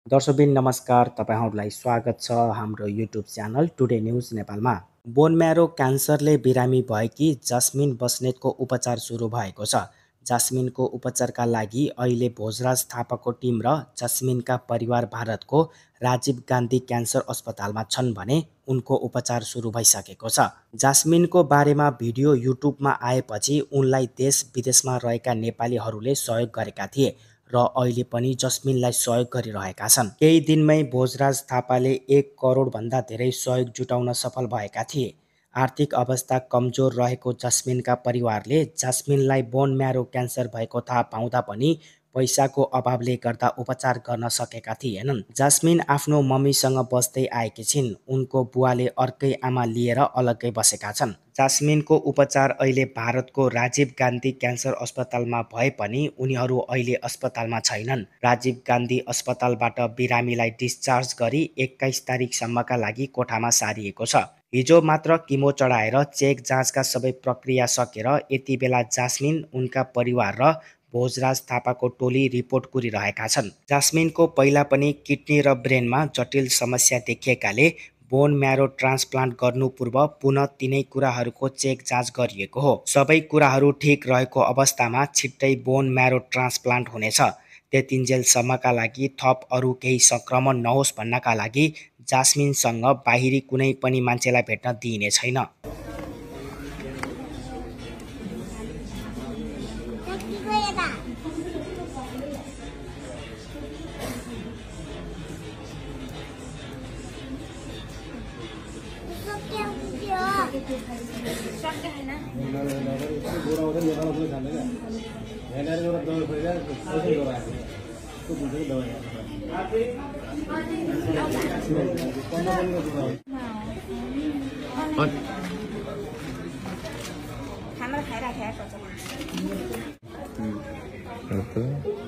दर्शकबिन नमस्कार, तपाईहरुलाई स्वागत छ हाम्रो युट्युब च्यानल टुडे न्यूज नेपालमा। बोन म्यारो क्यान्सरले बिरामी भएकी जस्मिन बस्नेतको उपचार सुरु भएको छ। जस्मिनको उपचारका लागि अहिले भोजराज थापाको टिम र जस्मिनका परिवार भारतको राजीव गान्धी क्यान्सर अस्पतालमा छन् भने उनको उपचार सुरु भइसकेको छ। जस्मिनको बारेमा भिडियो युट्युबमा आएपछि उनलाई देश विदेशमा रहेका नेपालीहरूले सहयोग गरेका थिए र अहिले पनि जस्मिनलाई सहयोग गरिरहेका छन्। केही दिनमै भोजराज थापाले 1 करोड भन्दा धेरै सहयोग जुटाउन सफल भएका थिए। आर्थिक अवस्था कमजोर रहेको जस्मिनका परिवारले जस्मिनलाई बोन म्यारो क्यान्सर भएको थाहा पाउँदा पनि पैसाको अभावले गर्दा उपचार गर्न सकेका थिएनन्। जस्मिन आफ्नो मम्मीसँग बस्दै आएकी छिन्। उनको बुवाले अर्कै आमा लिएर अलग्गै बसेका छन्। जस्मिनको उपचार अहिले भारतको राजीव गान्धी क्यान्सर अस्पतालमा भए पनि उनीहरू अहिले अस्पतालमा छैनन्। राजीव गान्धी अस्पतालबाट बिरामीलाई डिस्चार्ज गरी 21 तारिकसम्मका लागि कोठामा सारिएको छ। हिजो मात्र किमो चढाएर चेक जाँचका सबै प्रक्रिया सकेर यति बेला जस्मिन, उनका परिवार र भोजराज थापाको टोली रिपोर्ट कुरिरहेका छन्। जस्मिनको पहिला पनि किडनी र ब्रेनमा जटिल समस्या देखिएकाले बोन म्यारो ट्रान्सप्लान्ट गर्नु पूर्व पुनः तिनै कुराहरूको चेक जाँच गरिएको हो। सबै कुराहरू ठिक रहेको अवस्थामा छिट्टै बोन म्यारो ट्रान्सप्लान्ट हुनेछ। त्यतिन्जेलसम्मका लागि थप अरू केही संक्रमण नहोस् भन्नका लागि जस्मिनसँग बाहिरी कुनै पनि मान्छेलाई भेट्न दिइने छैन।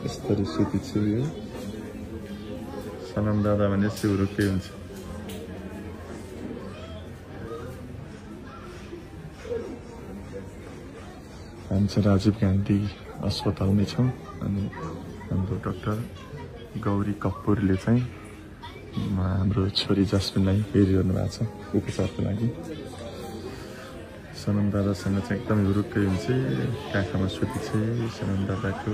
यस्तरी स्थिति छ यो। सनम दादा भने सिउरो के हुन्छ। हामी चाहिँ राजीव गान्धी अस्पतालमै छौँ अनि हाम्रो डाक्टर गौरी कपुरले चाहिँ हाम्रो छोरी जस्मिनलाई हेरिरहनु भएको छ उपचारको लागि। सनम दादासँग चाहिँ एकदमै हुरुक्कै हुन्छ। काखमा सुती छ सनम दादाको।